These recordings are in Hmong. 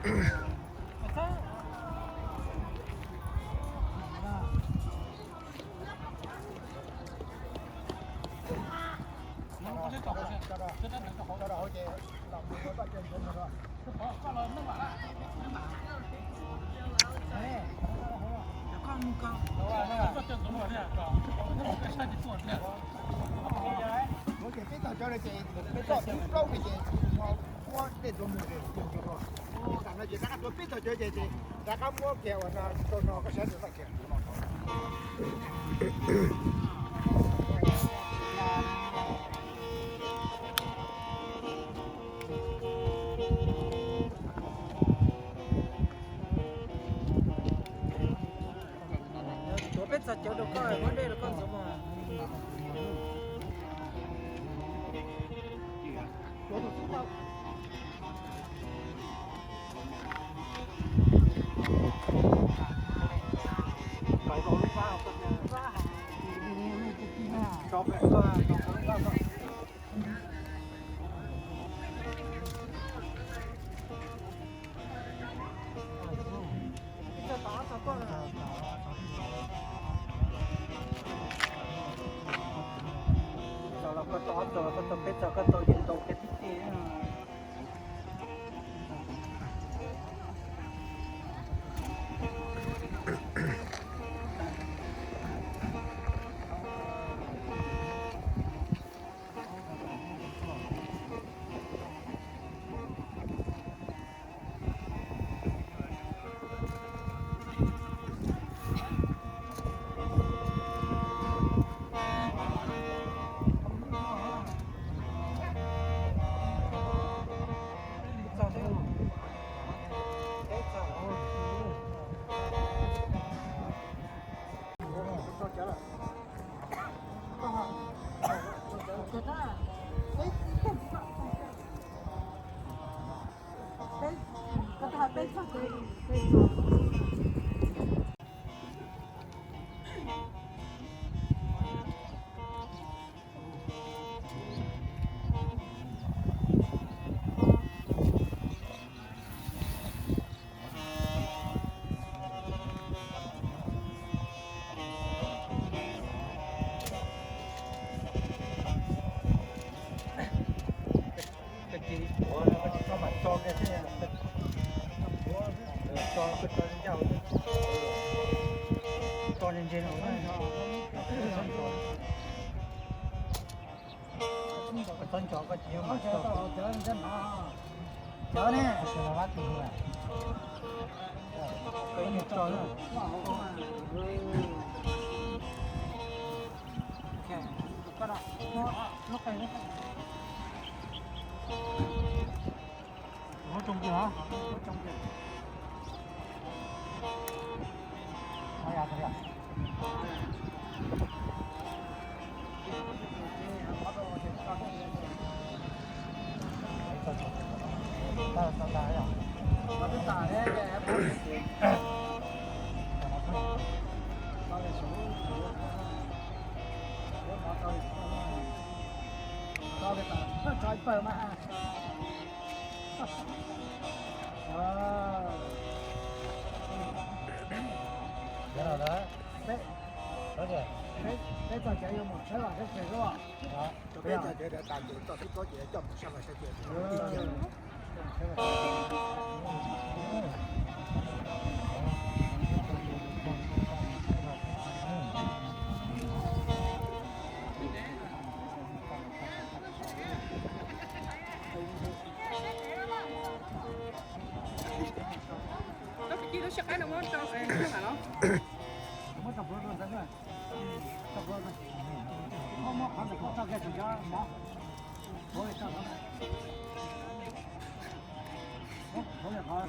Peb txog cov no ces peb txog plaub no ces muab tej tuav mus, tam no ces rov qab tuav peb txog cov ces rov qab muab kiag ua no rau no koj saib tus toj kiag. Tuav peb txog cov rau koj muab dej rau koj ntxuav mog. Tau los koj tau ob txog los koj tau peb txog koj tau yeej tau kiag tib teg. Tso mam tso kiag thiab, tso koj tso ncauj, tso ntse ntse no. Koj txhob nco koj tsis yog mas tso. Cov ne, koj ib nyuag tso na. Muab tsoo kiag hov. Peb txog cov yuav mus tshawb los tshawb tsev lub. Peb txog cov tas ces txoj xib txob ces coj mus sab los sab ces. Tab sis lub siab qab no muab rau, muab rau pluav rau ntawd na. Rau pluav, muab qhov ntawm ko tso kiag tsis nco mov. Pluav li tso, pluav li qhov.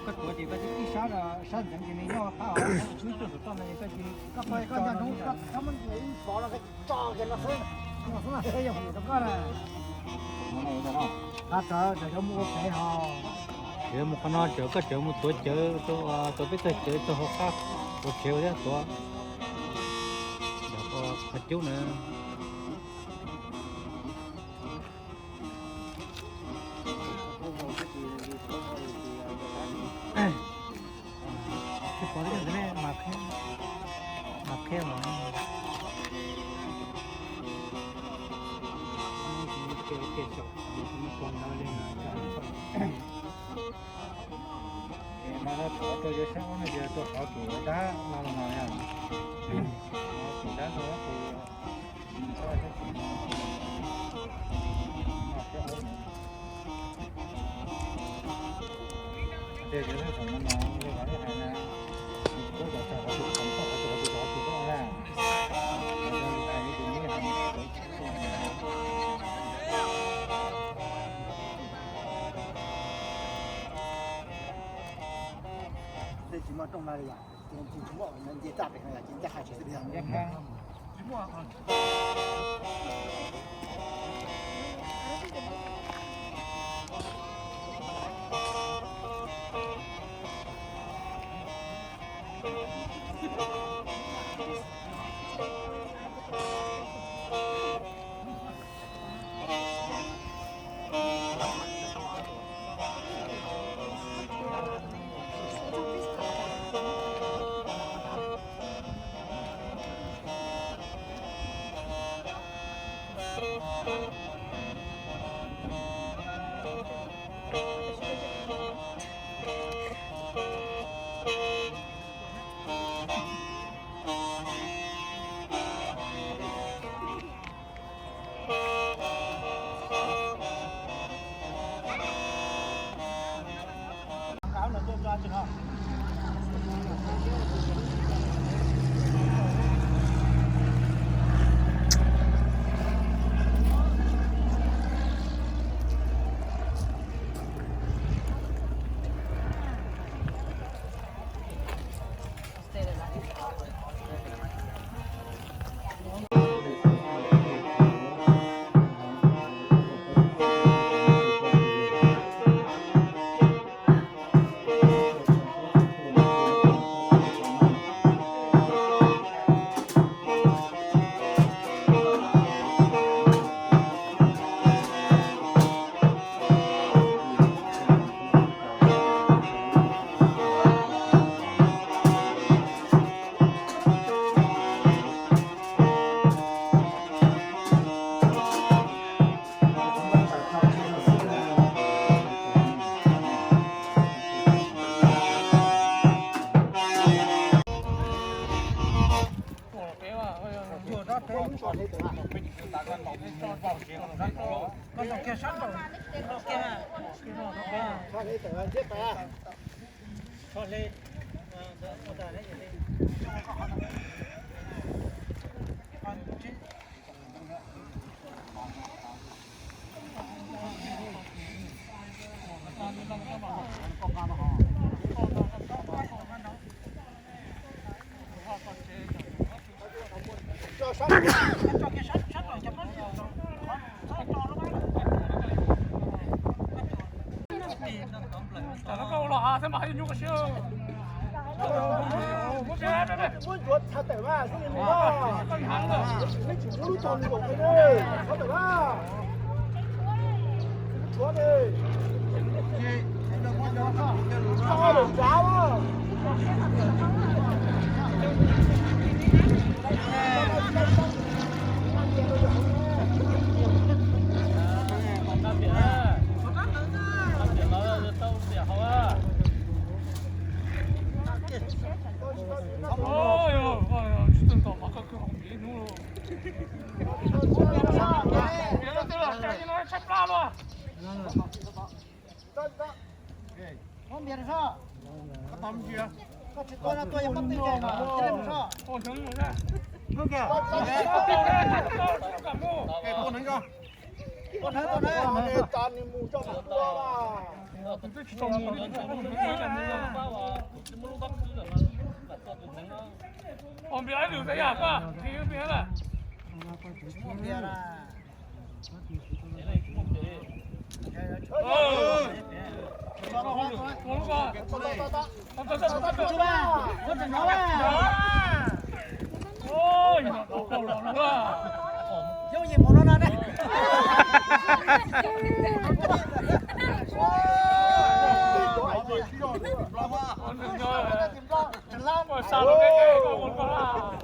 Koj tuav ces koj ib sab, sab ntxeev ces nws nyob qab, ib tuaj saum toj no ces koj cia li, koj cia li tso no, koj muab ib xov no koj tso kiag no xwb, no xwb no xwb yog hum rau koj na. Qab tawv, tawv cov mus ua pem ho. Tseem mus qhov no, tseem koj tseem mus tuav cawv, tuav peb txog cawv txog hauv qab, ua pem ua thiab tuav. Qhov cub na. Tsis pom li ntawd ne, mas qheb, mas qheb mas. Mas no thaum rau yuav sab no ces rau qhov tus dab no los mas yog, tus dab no tus Ces yog thaum no no yog lub hais na, kuv kom txog qhov tus, kom txog qhov tus, qhov tus, qhov tus koj na. Tej tsis muaj rooj no li yom, ces tsis muaj nce txaj pem no yom, ces nce hais tsis tau li yom. Yooj yim mus no no ne. Xav rau peb, koj ua koj la.